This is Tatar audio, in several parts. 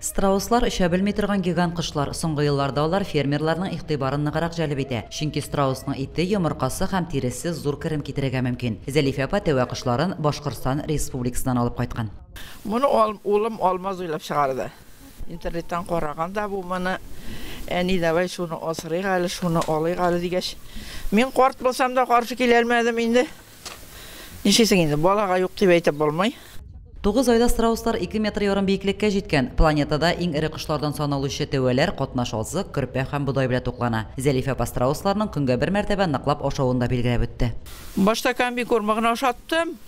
Страуслар оча белми торган гигант кошлар. Соңгы елларда алар фермерларның игътибарын ныграк җәлеп итә. Чөнки страусның ите, йомыркасы һәм тиресе зур керем китерергә мөмкин. Зәлифә апа тәвә кошларын Башкортстан Республикасыннан алып кайткан. Моны улым Алмаз уйлап чыгарды. Интернеттан караган да бу моны, әни, давай шуны асрыйк әле, шуны алыйк әле дигәч, мин карт булсам да каршы килә алмадым инде. Нишлисең инде, балага юк дип әйтеп булмый. 9 айда страуслар 2,5 метр биеклеккә җиткән. Планетада иң эре кошлардан саналучы тәвәләр катнаш азык, көрпә һәм бодай белән туклана. Зәлифә апа страусларның көнгә бер мәртәбә ныклап ашавын да билгеләп үтте. Башта комбикормы гына ашаттым.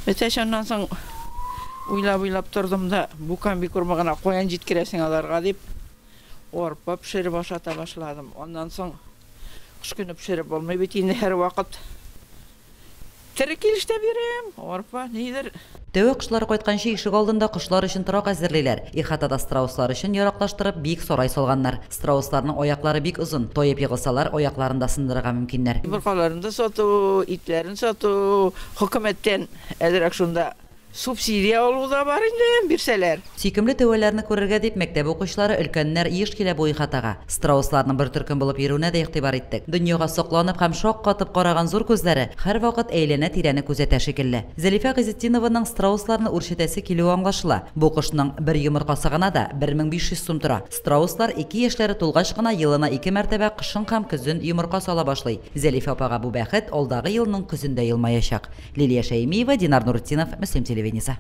Бетәч, аннан соң уйлап-уйлап тордым да, бу комбикормы гына каян җиткерәсең аларга дип, арпа пешереп ашата башладым. Аннан соң кыш көне пешереп булмый бит инде һәрвакыт. Тере килеш тә бирәм, арпа, нидер. Тәвә кошлары кайтканчы ишек алдында кошлар өчен торак әзерлиләр. Ихатада страуслар өчен яраклаштырып биек сарай салганнар. Страусларның аяклары бик озын. Таеп егылсалар, аякларын да сындырырга мөмкиннәр. Йомыркаларын да сату, итләрен сату, хөкүмәттән әзрәк шунда субсидия алу да бар инде, бирсәләр. Сөйкемле тәвәләрне күрергә дип мәктәп укучылары, өлкәннәр еш килә бу ихатага. Страусларның бер төркем булып йөрүенә дә игътибар иттек. Дөньяга сокланып һәм шаккатып караган зур күзләре һәрвакыт әйләнә-тирәне күзәтә шикелле. Зәлифә Гыйзетдинованың страусларны үрчетәсе килүе аңлашыла. Бу кошның бер йомыркасы гына да 1500 сум тора. Страуслар 2 яшьләре тулгач кына елына 2 мәртәбә кышын һәм көзен йомырка сала башлый. Зәлифә апага бу бәхет алдагы елның көзендә елмаячак. Лилия Шәймиева, Динар Нуртдинов, Мөслим телевидениесе.